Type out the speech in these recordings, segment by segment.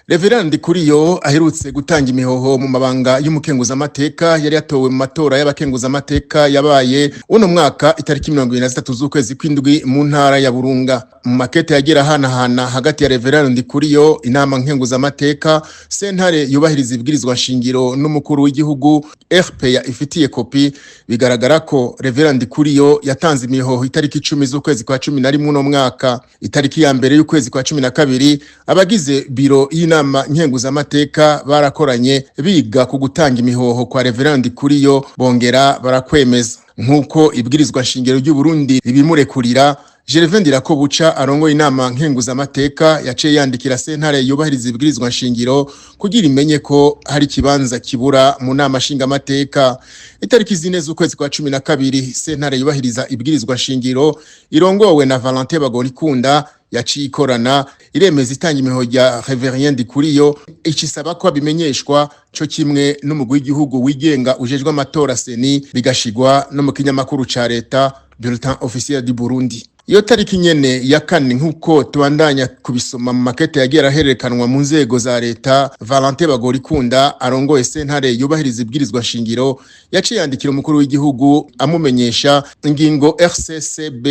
Reverend Ndikuriyo aherutse gutanga imihoho mu mabanga y'umukenguzamateka, yari yatowe mu matora y'abakenguzamateka yabaye uno mwaka itariki 23 z'ukwezi kw'indwi mu ntara ya Burunga. Mu makete yagira hanahana hagati ya Reverend Ndikuriyo, inama nkenguzamateka, sentare yubahiriza ibwirizwa nshingiro n'umukuru w'igihugu, RPA ifitiye kopi, bigaragara ko Reverend Ndikuriyo yatanze imihoho itariki 10 z'ukwezi kwa 11 uno mwaka. Itariki ya mbere y'ukwezi kwa 12, abagize biro y'inama nkenguzamateka barakoranye, biga ku gutanga imihoho kwa Reverend Ndikuriyo, bongera barakwemeza nk'uko ibwirizwa nshingiro ry'u Burundi ribimurekurira. Gervais Ndirakobuca arongoye inama nkenguzamateka yaciye yandikira sentare yubahiriza ibwirizwa nshingiro kugira imenye ko hari ikibanza kibura mu nama nshingamateka. Itariki 4 z'ukwezi kwa 12, sentare yubahiriza ibwirizwa nshingiro irongowe na Valentin Bagorikunda yaciye ikorana, iremeza itanga imihoho rya Reverien Ndikuriyo, icisaba ko abimenyeshwa co kimwe n'umugwi w'igihugu wigenga ujejwe amatora CENI, bigashigwa no mu kinyamakuru ca leta Bulletin officiel du Burundi. Iyo tariki nyene ya kane, nk'uko tubandanya kubisoma mu makete yagiye arahererekanwa mu nzego za leta, Valentin Bagorikunda arongoye sentare yubahiriza ibwirizwa shingiro yaciye yandikira umukuru w'igihugu amumenyesha ingingo RCCB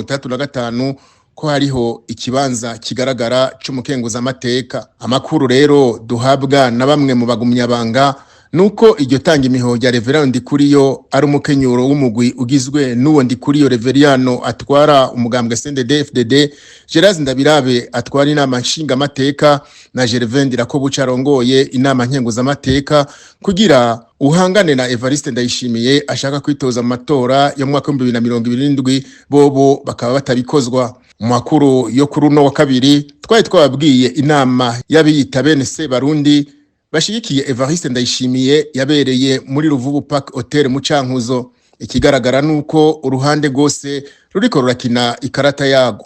465, ko hariho ikibanza kigaragara c'umukenguzamateka. Amakuru rero duhabwa na bamwe mu bagumyabanga nuko iryo tanga imihoho rya Reverend Ndikuriyo ari umukenyuro w'umugwi ugizwe n'uwo Ndikuriyo Reveriyano atwara umugambwe CNDD-FDD, Gerard Ndabirabe atwara inama nshingamateka na Gervais Ndirakobuca arongoye inama nkenguzamateka, kugira uhangane na Evariste Ndayishimiye ashaka kwitoza mu matora yo mu mwaka 2027, bobo bakaba batabikozwa. Mu makuru yo kuri uno wa kabiri twari twababwiye inama y'abiyita bene se Barundi bashigikiye Evariste Ndayishimiye yabereye muri Ruvubu Park Hotel mu Cankuzo. Ikigaragara nuko uruhande rwose ruriko rurakina ikarata yago.